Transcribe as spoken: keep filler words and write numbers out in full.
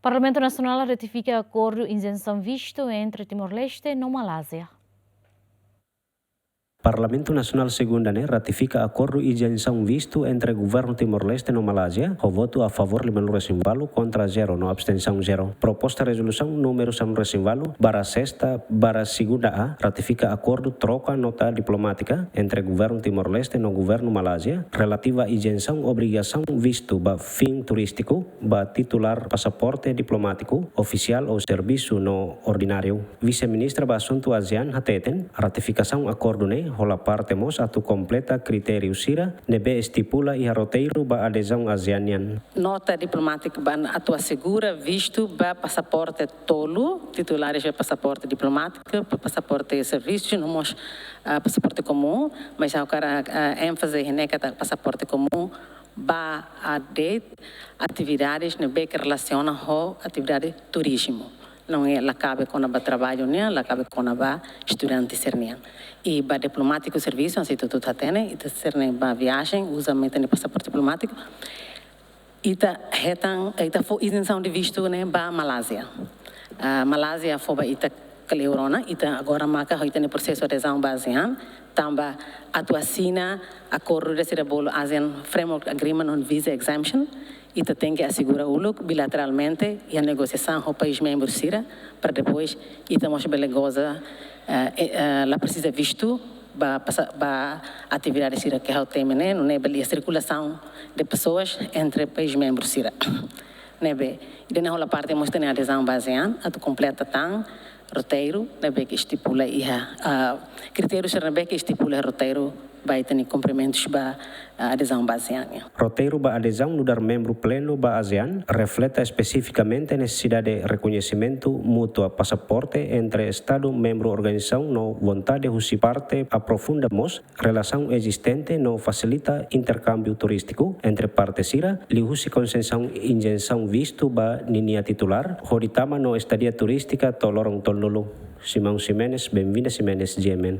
Parlamentu Nasionál ratifika akordu izensaun vistu entre Timor-Leste no Malázia. Parlamentu Nasionál segunda ne'e ratifika akordu izensaun vistu entre Governu Timor-Leste no Malázia, ho votu a favór limanulu-resin-ualu, kontra zero no abstensaun zero. Proposta rezolusaun númeru sanulu-resin-ualu barra sesta barra segunda A ratifika akordu troka nota diplomátika entre Governu Timor-Leste no Governu Malázia, relativa izensaun obrigasaun vistu ba fin turístiku ba titulár pasaporte diplomátiku, ofisiál ou servisu no ordináriu. Vise-Ministra ba Asuntu ASEAN hateten, ratifikasaun akordu ne'e hola parte mós atu kompleta kritériu sira ne'ebé estipula iha roteiru ba adezaun ASEAN nian. Nota diplomátika ba atu asegura vistu ba pasaporte tolu, titulares ba pasaporte diplomátiku, ba pasaporte servisu, no mós, ah, pasaporte komún, mas ha'u hakarak, ah, énfaze iha ne'e katak pasaporte komún ba hadeer atividades ne'ebé ke relasiona ho atividade turizmu. Não é, la kabe kona-ba traballu nian, la kabe kona-ba estudante sira-nian. I ba diplomátiku servisu, hanesan ita hotu hatene, ita sira ne'ebé viajen, uza meta ne'e pasaporte diplomátiku. Ita hetan, ita fó izensaun de vistu ne'e ba Malázia. Ah, Malázia fó ba ita kleur ona, ita agora maka ho ita-nia prosesu adezaun ba ASEAN, tanba atu asina akordu ida sira bolu ASEAN Framework Agreement on Visa Exemption, ita tenke asegura uluk bilateralmente iha negosiasaun ho país membru sira, para depois ita mós bele goza, eh, eh, eh, la presiza vistu ba pasa-, ba atividade sira ke ha'u temi ne'e, nune'e bele iha sirkulasaun de pessoas entre país membru sira. Ne'ebé, ida-ne'e hola parte mós ita-nia adezaun ba ASEAN, atu kompleta tan roteiru ne'ebé ke estipula iha, ah, kritériu sira ne'ebé ke estipula iha roteiru ba ita-nia kumprimentus ba, ah, adezaun ba ASEAN nian. Roteiru ba adezaun nu'udar membru plenu ba ASEAN refleta espesifikamente nesesidade rekoñesimentu mútua pasaporte entre Estadu membru organizasaun no vontade husi parte aprofunda mós relasaun ezistente no fasilita interkámbiu turístiku entre parte sira, liuhusi konsesaun izensaun vistu ba ninia titulár, hodi tama no estadia turístika to'o loron tolunulu. Simão Ximenes, Benvinda Ximenes, G M N.